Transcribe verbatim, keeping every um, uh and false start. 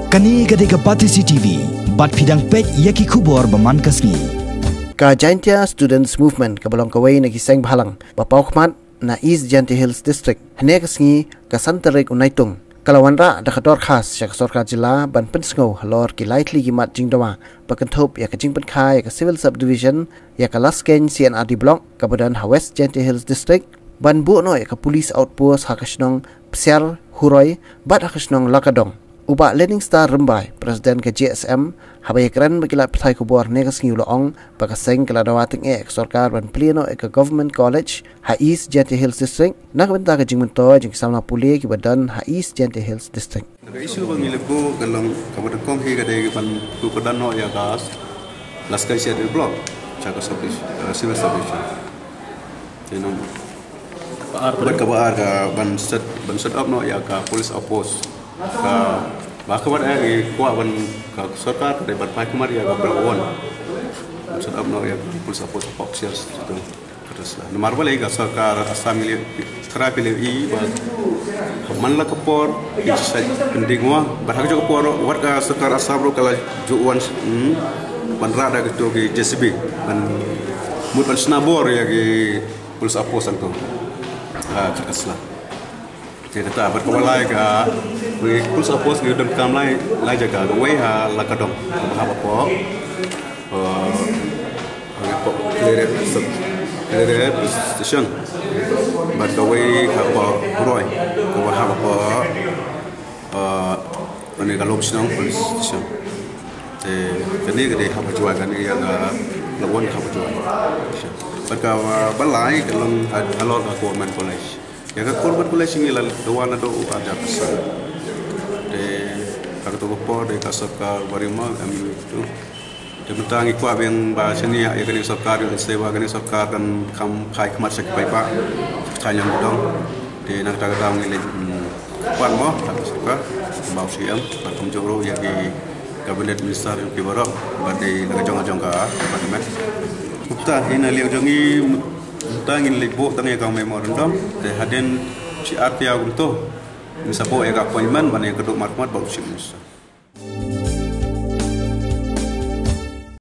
Kane ka dei ka Batesi T V, bad phi dang peit ïa ki khubor ba man ka sngi. Ka Jaintia Students Movement kaba long kawei na ki seng bhalang ba paw khmat na East Jaintia Hills District, hynne ka sngi ka san tarik u Naitung, ka la wanrah da ka dorkhas sha ka sorkar jylla ban pynsngew halor ki lai tylli ki mat jingdawa ba kynthup ïa ka jingpynkha ïa ka Civil Subdivision ïa ka Laskein C and R D Block kaba don ha West Jaintia Hills District, ban buh noh ïa ka Police Outpost ha ka shnong Psiar Huroi bad ha ka shnong Lakadong. U Bah Learning Star Rymbai, President ka J S M, haba ïakren bad ki lad pathai khubor hynne ka sngi u la ong ba ka seng ka la dawa tyngeh ïa ka sorkar ban plie noh ïa ka Government College ha East Jaintia Hills District na ka bynta ka jingmyntoi jong ki samla pule kiba don ha East Jaintia Hills District. Ka issue ba ngi la buh ka long kaba nyngkong hi ka dei ban buh kyrdan noh ïa ka Laskein C and R D Block sha ka sub, eh, Civil Subdivision. Te nang, bad kaba ar ka ban set, ban set up noh ïa ka Police Outpost. Ka, ba ka bad, eh, ngi kwah ban, ka sorkar ka dei ban phai khmat ïa ka Block One ban set up noh ïa ka Police Outpost hapoh Psiar tu. Kata sla. Namar balei ka sorkar Assam ngi la try, phi la ïohi ba man la ka por ki sa pynding wah, bad ha kajuh ka por wat ka sorkar Assam ruh ka la ju wan, hmm, ban rah da kito ki J C B ban mut ban shna bor ïa ki Police Outpost hangto. Ah, kata sla. Te kata bad kaba lai ka, ki Police Outpost ngi donkam lai, lai jaka, kawei ha Lakadong kaba hap hapoh, eh, hapoh Kleret Sub, Kleret Station. Bad kawei hapoh Huroi kaba hap hapoh, eh, kane ka Lopshnong Police Station. Te kane ka dei hap ha Jowai, kane ïa ka Lopwon hap ha Jowai. Bad kaba lai ka long ha, halor ka Government College. Ïa ka Government College ngi la dawa naduh u ar hajar arphew san. Te ha kato ka por dei ka sorkar barim ma M U tu. Te mynta ngi kwah biang ba shane ïa kane sorkar, ïoh lehse ba kane sorkar kan kham phai khmat sha ki paidbah, ka ñiang dong. Te na kata ka daw ngi leit, mm, pan mo ha ka sorkar, ba u C M bad kumjuh ruh ïa ki Cabinet Minister jong ki baroh, bad dei na ka jong ka jong ka department. Kumta hi na liang jong ngi, mynta ngin leit buh tang ïa ka memorandum, te hadien shi ar phew kumto ngin sa buh ïa ka appointment ban ïakynduh markhmat bad u Chief Minister.